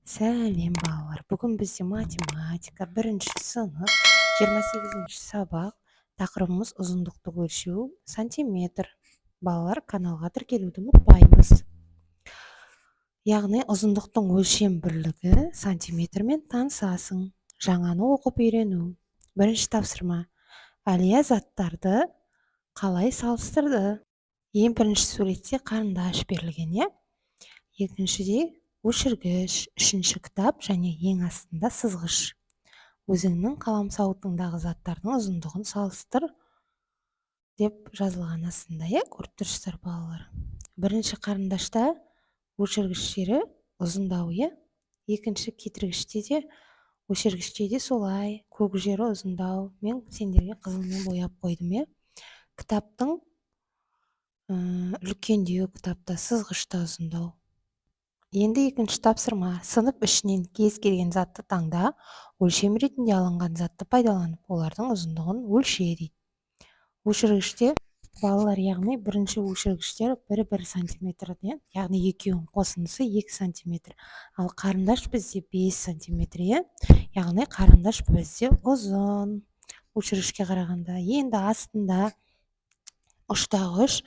Сәлем, балалар! Бүгін бізде математика, бірінші сынып, 28-ші сабақ. Тақырыбымыз: ұзындықты өлшеу, сантиметр. Балалар, каналға тіркелуді ұмытпаймыз. Яғни ұзындықтың өлшем бірлігі сантиметрмен танысасың. Жаңаны оқып үйрену. Бірінші тапсырма: Әлия заттарды қалай салыстырды? Ең бірінші суретте қарындаш берілген, иә, екіншіде өшіргіш, үшінші кітап және ең астында сызғыш. Өзіңнің қаламсауытыңдағы заттардың ұзындығын салыстыр деп жазылған астында, иә, көріп тұрсыздар, балалар. Бірінші қарындашта өшіргіш жері ұзындау, иә, екінші кетіргіште де, өшіргіште де солай, көк жері ұзындау. Мен сендерге қызылмен бояп қойдым, иә. Кітаптың үлкендеу, кітапта сызғыш та ұзындау. Енді екінші тапсырма: сынып ішінен кез келген затты таңда, өлшем ретінде алынған затты пайдаланып, олардың ұзындығын өлше дейді. Өшіргіште, балалар, яғни бірінші өшіргіштер бір-бір сантиметрден, яғни екеуінің қосындысы 2 сантиметр. Ал қарындаш бізде 5 сантиметр, иә, яғни қарындаш бізде ұзын өшіргішке қарағанда. Енді астында ұштағыш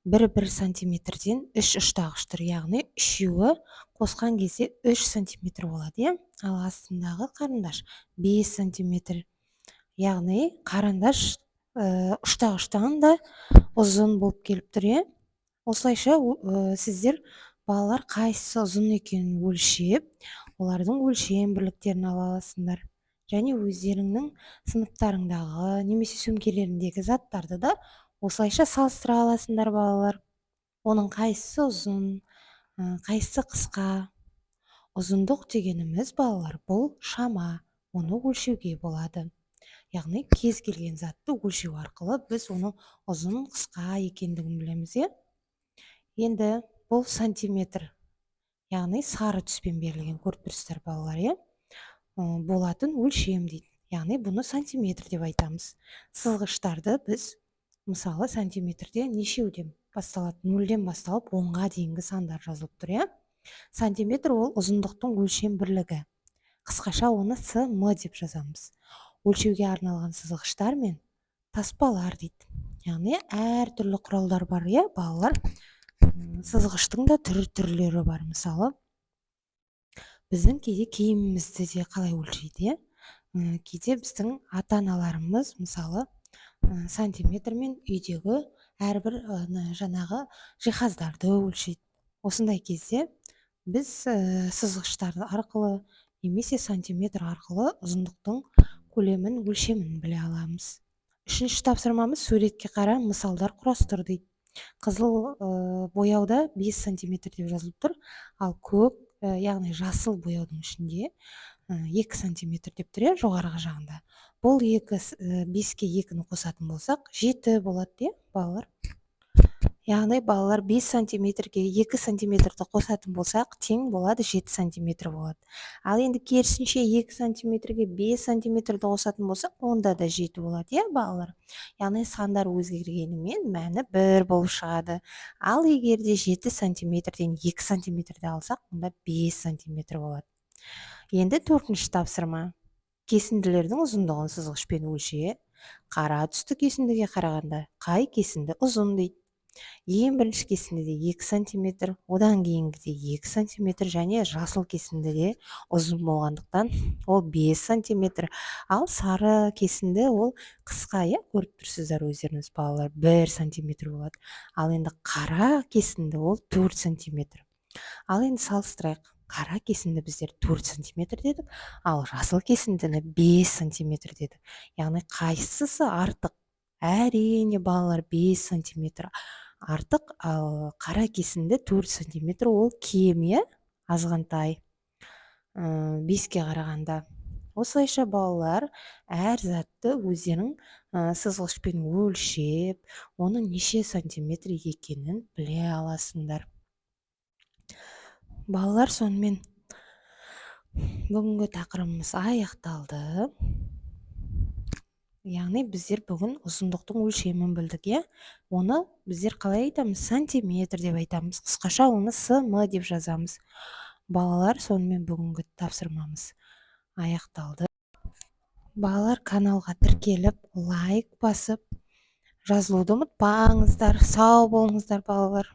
бір бір сантиметрден үш ұштағыш тұр, яғни үшеуі қосқан кезде 3 сантиметр болады, иә. Ал астындағы қарындаш 5 сантиметр, яғни қарындаш ұштағыштан да ұзын болып келіп тұр, иә. Осылайша сіздер, балалар, қайсысы ұзын екенін өлшеп, олардың өлшем бірліктерін ала аласыңдар және өздеріңнің сыныптарыңдағы немесе сөмкелеріңдегі заттарды да осылайша салыстыра аласыңдар, балалар. Оның қайсысы ұзын, қайсысы қысқа? Ұзындық дегеніміз, балалар, бұл шама, оны өлшеуге болады. Яғни кез келген затты өлшеу арқылы біз оның ұзын, қысқа екендігін білеміз, иә. Енді бұл сантиметр, яғни сары түспен берілген, көріп тұрсыздар, балалар, иә. Болатын өлшем дейді, яғни бұны сантиметр деп айтамыз. Сызғыштарды біз, мысалы, сантиметрде нешеуден басталады? 0-ден басталып, 10-ға дейінгі сандар жазылып тұр, иә. Сантиметр ол ұзындықтың өлшем бірлігі, қысқаша оны см деп жазамыз. Өлшеуге арналған сызғыштар мен таспалар дейді, яғни әртүрлі құралдар бар, иә, балалар. Сызғыштың да түр түрлері бар. Мысалы, біздің кейде киімімізді де қалай өлшейді, иә? Кейде біздің ата аналарымыз, мысалы, сантиметрмен үйдегі әрбір жаңағы жиһаздарды өлшейді. Осындай кезде біз сызғыштар арқылы немесе сантиметр арқылы ұзындықтың көлемін, өлшемін біле аламыз. Үшінші тапсырмамыз: суретке қара, мысалдар құрастыр дейді. Қызыл бояуда 5 сантиметр деп жазылып тұр, ал көк, яғни жасыл бояудың ішінде 2 сантиметр деп тұр, иә, жоғарғы жағында. Бұл екі, 5-ке 2-ні қосатын болсақ, 7 болады, иә, балалар. Яғни, балалар, 5 сантиметрге 2 сантиметрді қосатын болсақ, тең болады 7 сантиметр болады. Ал енді керісінше 2 сантиметрге 5 сантиметрді қосатын болсақ, онда да 7 болады, иә, балалар. Яғни сандар өзгергенімен, мәні бір болып шығады. Ал егер де 7 сантиметрден 2 сантиметрді алсақ, онда 5 сантиметр болады. Енді төртінші тапсырма: кесінділердің ұзындығын сызғышпен өлше. Қара түсті кесіндіге қарағанда қай кесінді ұзын дейді. Ең бірінші кесіндіде 2 сантиметр, одан кейінгіде 2 сантиметр және жасыл кесіндіде ұзын болғандықтан, ол 5 сантиметр. Ал сары кесінді ол қысқа, иә, көріп тұрсыздар өздеріңіз, балалар, 1 сантиметр болады. Ал енді қара кесінді ол 4 сантиметр. Ал енді салыстырайық: қара кесінді біздер 4 сантиметр дедік, ал жасыл кесіндіні 5 сантиметр дедік. Яғни қайсысы артық? Әрине, балалар, 5 сантиметр артық. Ал қара кесінді 4 сантиметр ол кем, иә, азғантай 5-ке қарағанда. Осылайша, балалар, әр затты өздерің сызғышпен өлшеп, оның неше сантиметр екенін біле аласыңдар. Балалар, сонымен бүгінгі тақырыбымыз аяқталды. Яғни біздер бүгін ұзындықтың өлшемін білдік, иә. Оны біздер қалай айтамыз? Сантиметр деп айтамыз, қысқаша оны см деп жазамыз. Балалар, сонымен бүгінгі тапсырмамыз аяқталды. Балалар, каналға тіркеліп, лайк басып, жазылуды ұмытпаңыздар. Сау болыңыздар, балалар.